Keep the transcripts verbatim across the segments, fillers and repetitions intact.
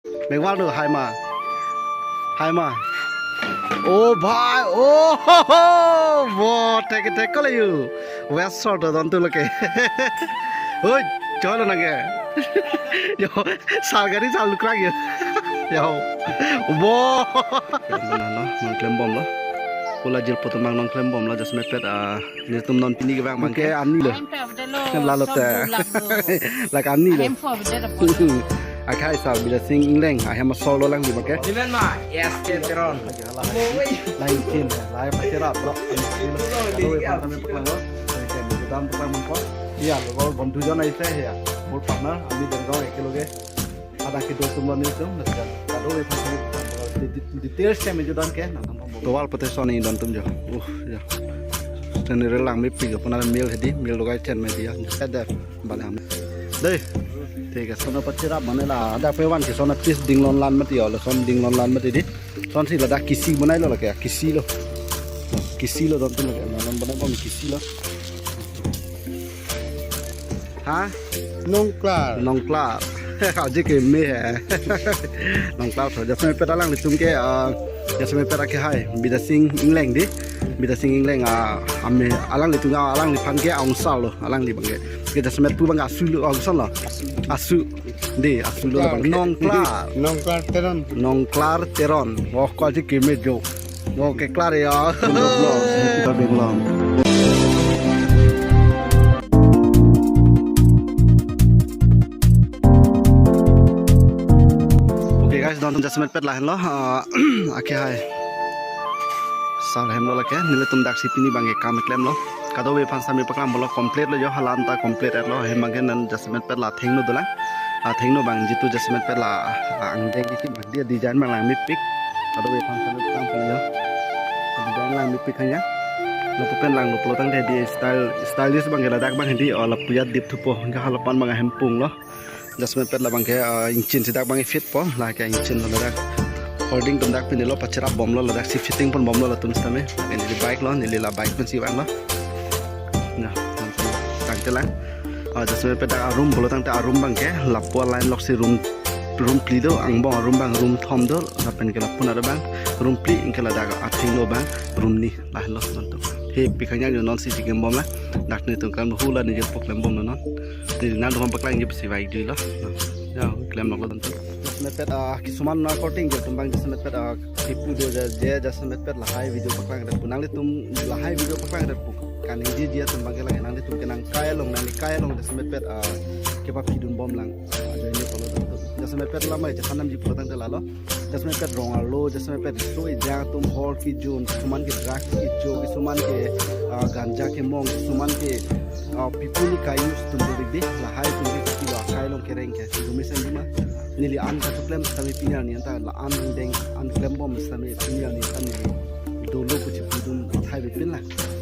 Bengwal do, hai ma. Hai ma. Oh bhai, oh ho ho. Wo, thek thek ko le yu. West sor do don tu lo ke. Oi, cholo nang ke. Yo, sal gari sal lukrak yo. Yo. Wo. Nonklem bomlo. Ula jirpo atum abang nonklem bomlo, jasemet pet, ah, nelitum non pini kevang abang ke. Ke ani lo. Lalo te. Lak ani lo. Akhai sal Bidyasing Engleng ahem asol dolang di abang ke. Dimen ma, yes, Teron. Lain tin, lai pachirap lo. Alo we pang kami paklang lo. Dam paklang mengko. Iya, lo bondhu jon aise ya. Mur partner, ami Dergaon ek kilo ke. Ada kedo atum lo nelitum, nelitum. Kado we pang kami paklang lo. Details kami judan ke, nang nang. Tovar pute soni don atum jo. Uh, ya. General lang mepik jo, puna mil hedi, mil logai chen me dia. Ada balik ham. Dei. Thik ase, sona pachirap mane la, ada pevan ke sona pis dinglon lan mati yo, lason dinglon lan mati di. Sonsi ladak kisi bonai lo lake, kisi lo. Kisi lo don atum lake, non bonai bom kisi lo. Ha? Nongklar. Nongklar. Aji keme he. Nongklar tho. Jasemet pet alanglitum ke, ah, jasemet pet akhai. Bidyasing Engleng di. Bidyasing Engleng, ah, ame alanglitum, ah, alangliphan ke angsal lo. Alangli abang ke. Ke jasemet pu abang asu lo, angsal lo. Asu. Di, asu lo abang. Nongklar. Nongklar Teron. Nongklar Teron. Oh, ko aji keme jo. Oke, klar ya. Untuk vlog, kita bilang. Oke guys, don jasemet pet lahenlo, eh, akhai. Sal hem lo lake, nelitum daksi pini abang ke kam klemlo. Kado we aphan sami paklang bomlo, complete lo jo, halan ta complete lo, hem abang ke non jasemet pet la thengno dolang. Ah, thengno abang jitu jasemet pet la, ah, angdeng ke kim dia design abang lang mepik. Kado we aphan sami paklang bomlo. Design lang mepik hanya. Lapu pen langlo pulo tangte di style, stylish abang ke ladak abang di, oh, lapu ya dip thupo, hingke halapan abang hem pung lo. Jasemet pet labang ke, ah, ingchin si dak abang fit po, lake ingchin lo ladak. Holding atum dak pini lo pachirap bomlo, ladaksi fitting pon bomlo latum sitame. Ini di bike lo, neli la bike pensi vanglo. Nah, tangte lang. Ah, jasemet pet dak a-room pulo tangte a-room abang ke, lapu line loksi room, room phli do, angbong a-room abang, room thom do, lapen ke lapu naro abang, room phli, anke ladak athengno abang, room ni, lahenlo latum. He pikanya jo non si chikim bomlo, dak nelitum kan hula ni je poklem bomlo non. Di nangtum aphan paklang ji pusi vai dilo. Ya, klem nok lo tentu. Jasemet pet, ah, kisuman na korting je atum abang jasemet pet, ah, kipu do je, je jasemet pet lahai video paklang det pu nanglitum lahai video paklang det pu. Kaningje ji atum abang ke lake nanglitum ke nangkai along, nangkai along jasemet pet, ah, kepapidun bomlang. Ah, jadi ini kalau tentu. Jasemet pet lamai jasanam ji pulo tangte lalo. Jasemet pet rong arlo, jasemet pet riso ejang atum hor kejun, kisuman ke drug kecho, kisuman ke, ah, ganja kemong, kisuman ke, ah, pipu ni kai use atum do dikdik, lahai atum ke kilo akai along kereng ke, dumi sendima. Neli an katuklem sitame pini arni anta la an deng an klem bom sitame pini arni anta neli dolo kuchi pudun athai bepin la.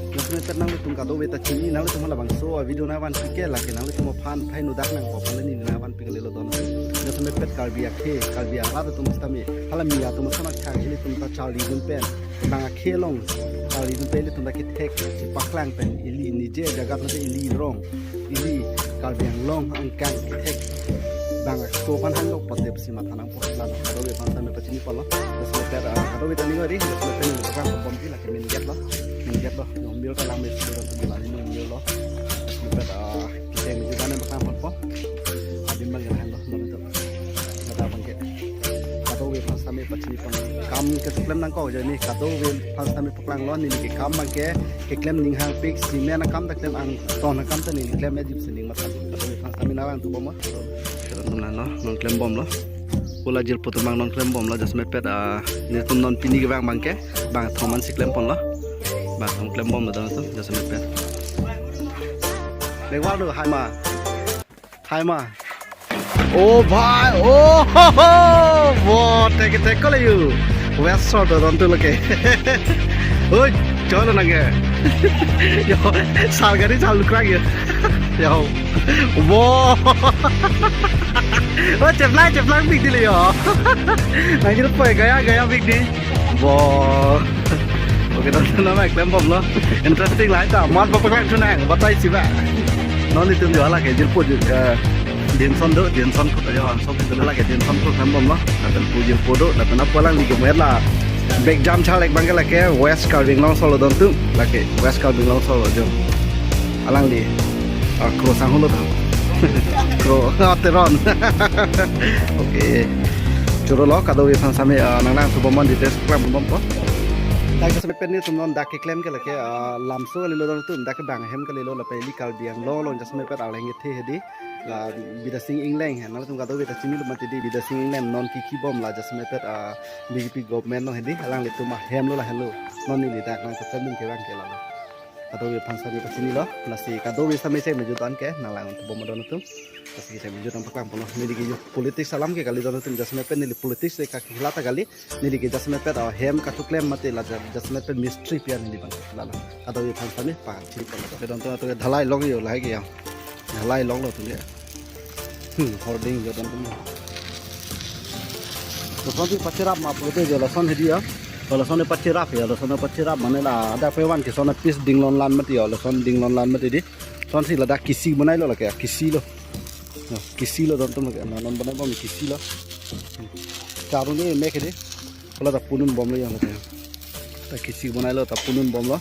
Jasemet pet nanglitum kadokave ta chini, nanglitum halabangso a-video nangvanpi ke lake nanglitum aphan thai nodak nangpo pu le neli nangvanpi kalilo don. Jasemet pet Karbi akhei, Karbi arat atum sitame, hala Miya atum ason akhang ilitum ta charlidun pen, bang akhei along charlidun pen ilitum ta kethek chepaklang pen, ili nije jagat nate ili rong, ili Karbi Anglong angkang kethek bang aso aphan hangdok pate pusi matha nangpo. Lalo kadokave aphan sitame pachini polo. Jasemet pet, ah, kadokave ta ning ori, jasemet pet ning paklang pon bomji lake main gate lo. Main gate lo. Mil ta lang me sudah tu bulan ini mil lo. Jasemet pet, ah, kita yang juga nih paklang ponpo. Adim abang jalan lo, non itu. Mata abang ke. Kadokave aphan sitame pachini pon. Kam keklem nangkok jadi nih, kadokave aphan sitame paklang lo, neli ke kam abang ke, keklem ning hangpik, cement akam ta klem, angton akam ta neli klem ya jipsi ning matha. Kadokave aphan sitame nangvantu bomlo. Kelang tum nang lo, nangklem bomlo. Ula jirpo atum abang nangklem bomlo, jasemet pet, ah, nelitum non pini kevang abang ke, bang thom ansi klem ponlo. Bang thom klem bomlo don atum, jasemet pet. Bengwal do, hai ma. Hai ma. Oh bhai, oh ho ho. Wo, thek thek ko le yu. West sor do don tu lake. Oi, cholo nang ke. Yo, sal gari sal lukrak yo. Yo. Wo. Oh, cheplai, cheplai big deal yo. Nang jil poi gaya, gaya big deal. Wo. Oke, don tu nama klem bomlo. Interesting lah itu. Mat bapak lang tu nang, batai sih, Pak. Non itu jual lah ke jil poi, eh, Dinson do, Dinson Khurut ajo, Dinson Khurut lake Dinson Khurut nambom lo. Lapen pu jirpo do, lapen apo alangli kemet la. Bek jam chalek abangke lake West Karbi Anglong solo dontum, lake West Karbi Anglong solo jo. Alangli, ah, Kro Sanghu lo tha. Kro, ah, Teron. Oke. Choro lo, kadokave aphan sami, ah, nanglang thubom mon details klam bompo. Dak jasemet pen nelitum non dak keklem ke lake, ah, lamso kalilo dontum, dak ke bang ahem kalilo lapen ili Karbi Anglong along jasemet pen arleng kethe hedi. La Bidya Sing Engleng he, nangtum kadokave ta chinilo mati di, Bidya Sing Engleng non kiki bom la jasemet pen, ah, B J P government along hedi, alanglitum ahem lo lahenlo. Non neli dak nangkethan dun kevang ke lalo. Kadokave aphan sami ta chinilo, lasi kadokave sami chek mejut an ke, nanglang thubom dontum. Lasi chek mejut an paklang pon lo, neli ke yo politics alam ke kali dontum, jasemet pen neli politics le kaki hilata kali, neli ke jasemet pen, ah, hem katuklem mati la ja-, jasemet pen mistri pian neli bang, lalo. Kadokave aphan sami pa, chiri pon lo. Ke dontum ato ke dhalai long yo, lahai ke ya. Dhalai long lo tu ya. Hmm, hoarding jo dontum. Lason si pachirap ma pute jo lason hedi ya. Lason si pachirap ya, lason si pachirap mane la ada pewan ke son pis dinglon lan mati ya, lason dinglon lan mati di. Lason si ladak kisi bonai lo lake, kisi lo. Ya, kisi lo dontum lake, non bonai bom kisi lo. Hmm. Charuni mek hedi. Hala ta punun bom lo ya, ta kisi bonai lo ta punun bom lo.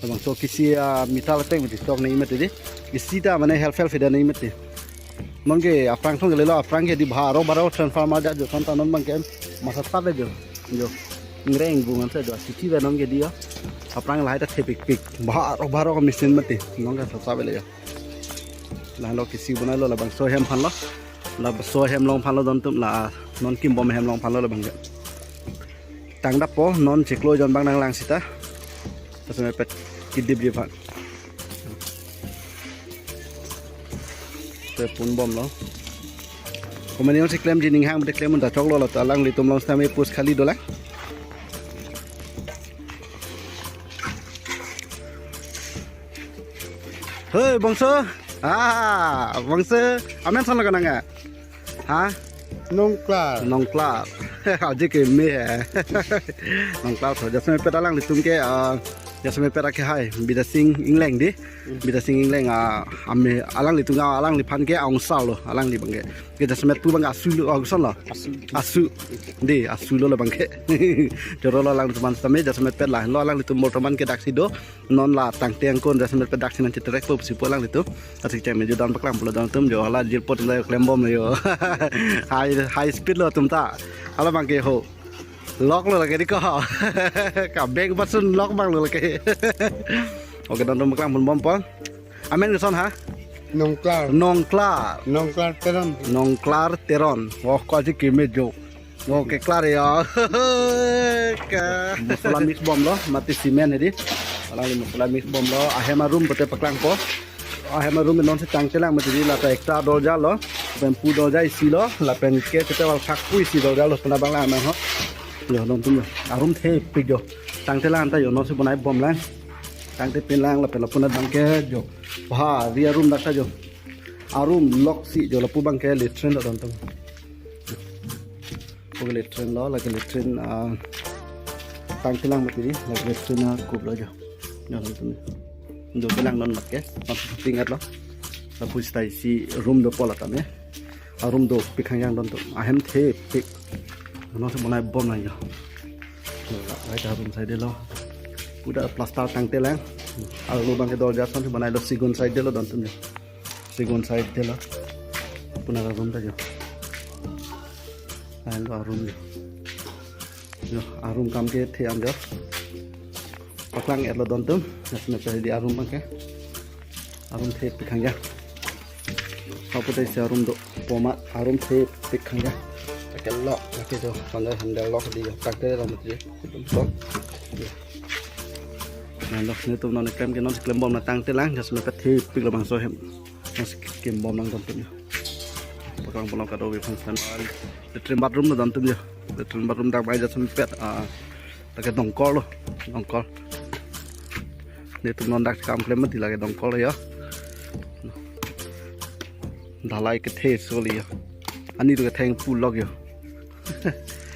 Labangso kisi, ah, metal attack mati tok nangji mati di. Kisi ta mane help help heda nangji mati. Non ke aphrang thong ke lelo, aphrang ke di bharo bharo transformer ja jo, thon ta non abangke masa ta jo. Jo. Ngreng gung an sa jo. Siti ba non ke di ya. Aphrang lahai ta thepik pik. Bharo bharo ka machine mati. Non ke sa sa bele jo. Lahelo kisi bonai lo labangso hem aphan lo. Labangso hem along aphan lo dontum la non kimbom hem along aphan lo labang ke. Tangdappo non chiklo jon abang nanglang sita. Jasemet pen kedipji aphan. Te pun bom lo. Komane si klemji ning hang bete klem un ta choklo lo ta alanglitum along sitame pus khali dolang. Hei, bangso. Ah, bangso. Amen son lo kanang ya? Ha? Nongklar. Nongklar. Aji keme he. Nongklar so. Jasemet pen alanglitum ke, ah, jasemet pen ke hai. Bidya Sing Engleng di. Bidya Sing Engleng, ah, ame alanglitum, ah, alangliphan ke angsar lo, alangli abangke. Ke jasemet pu abang asu lo, agusan lo. Asu. Asu. Di, asu lo labangke. Choro lo alanglitum aphan sami, jasemet pen lahenlo alanglitum bortoman ke daksi do. Non la tangte angkon jasemet pen daksi nangchetrek po pusi pu alanglitum. Asik chek mejut an paklang pon lo dontum jo, hala jirpo tum ta klem bom lo yo. High, high speed lo tum ta. Hala abangke ho. Lok lo lake di ko. Ka bank pasun lok abang lo lake. Oke, dontum paklang pon bompo. Amen koson ha? Nongklar. Nongklar. Nongklar Teron. Nongklar Teron. Oh, ko aji keme jo. Oh, keklar ya. Ka. Masala mix bom lo, mati cement hedi. Alangli masala mix bom lo, ahem arum pute paklangpo. Ahem arum non si tangtelang mati di, la ta ekta dorja lo, lapen pu dorja isi lo, lapen ke tete wal phak pu isi dorja lo, puna bang la nang ho. Jo, dontum jo. Arum thepik jo. Tangtelang ta jo, non si bonai bom lang. Tangte pinlang lapen lapu abangke jo. Bhari arum dak ta jo. Arum lok si jo lapu abangke latrine lo dontum. Oke, latrine lo, lake latrine, ah, tangtelang mati di, lake latrine akup lo jo. Jo dontum. Dotelang non mat ke, non si pingat lo. Lapu sita isi room dopo la tame. Arum dopik khangjang dontum. Ahem thepik. Non si bonai bom lang jo. Lahai ta room side lo. Pura plaster tangtelang. Arlo abangke dorja son si bonai lo segun side lo dontum jo. Segun side lo. Puna room ta jo. Lahai lo arum jo. Jo, arum kam kethe an jo. Paklang et lo dontum. Jasemet pen hedi arum abangke. Arum thepik khangjang. Hapu ta isi arum dopo ma, arum thepik khangjang. Lake lo, lake jo, handle handle lok di jo. Tangte lo mati. Kudum son. Nang lo, netum non klem ke non si klem bom na tangtelang, jasemet pen thepik labangso hem. Non si klem bom lang dontum jo. Paklang pon lo kadokave aphan sami. Latrine bathroom lo dontum jo. Latrine bathroom dak bai jasemet pen, ah, lake dongkol lo, dongkol. Netum non dak kam klem mati lake dongkol lo jo. Dhalai kethe so kali jo. Ani tu ketheng pu lok jo.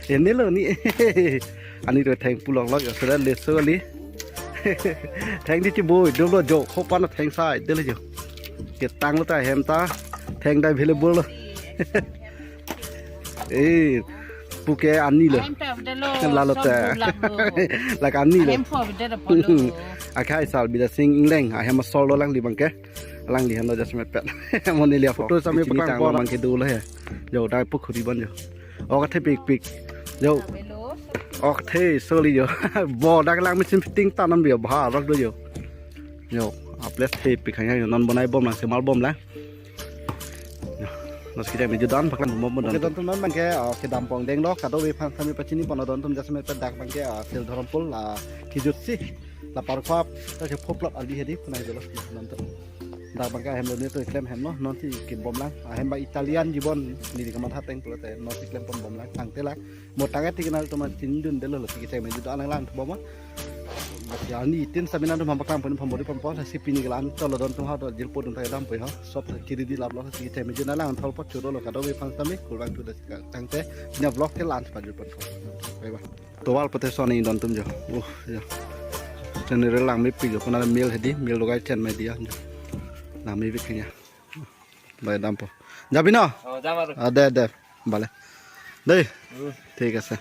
Ene lo ni. Ani tu ketheng pu lok lok jo. Sera le so kali. Theng di chiboi, dolo jo. Hopan theng sai, dolo jo. Ketang lo ta hem ta. Theng ta available lo. Eh, puke ani lo. Ahem pe avdelo, lalo sob te. Bulak lo. Lake ani lo. Ahem po avdelo polo. Akhai sal Bidya Sing Engleng, ahem asor lo alangli abangke. Alangli henlo jasemet pet. Mo neli aphoto sami chini putang tanglo bola. Abangke dolo he. Jo, dai pukhuri bon jo. Ok, athe pikpik. Jo. Avdelo. Ok, athe soli jo. Bo dak lang mesin fitting tanam jo. Bha rak do jo. Jo, a place athe pik hanya jo. Non bonai bomlang, semal bomlang. Nos kita meju dan paklang bom bom. Oke, dan. Dontum non abangke, ah, kedam pon denglo, kadokave aphan sami pachini pon dontum jasemet pet dak abangke, ah, Sel Dharampur, ah, kejut si, la parkhap, ta ke four plot ali hedi, punai dolo, dontum. Dak abangke ahem lo ne to klem hem lo, non si kebomlang, ahem abang Italian jibon, neli kamatha ateng pulote, non si klem pon bomlang, tangte la. Mo tangte kenal teman tin dun delo lo, tiket cek meju alang lang bom. Basi ani tin sami nangtum ham paklang pon pon bodi pon pon, si pini kelang tolo dontum ha to jilpo dun ta dampo ha. Sob kiri di laplo, si cek meju alang thol pot churo lo kadokave aphan sami, kurang tu das tangte, pini vlog ke lang pajut pon pon. Bye bye. Tovar pote soni dontum jo. Uh, ya. General langmepik jo, pona mil hedi, mil logai chen media jo. Langmepik kenya. Bye dampo. Jabi no? Oh, jam aru. Ah, de, de. Bale. Dei. Hmm. Thik ase.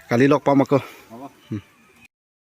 Kali log pam ako. Habo. Hmm.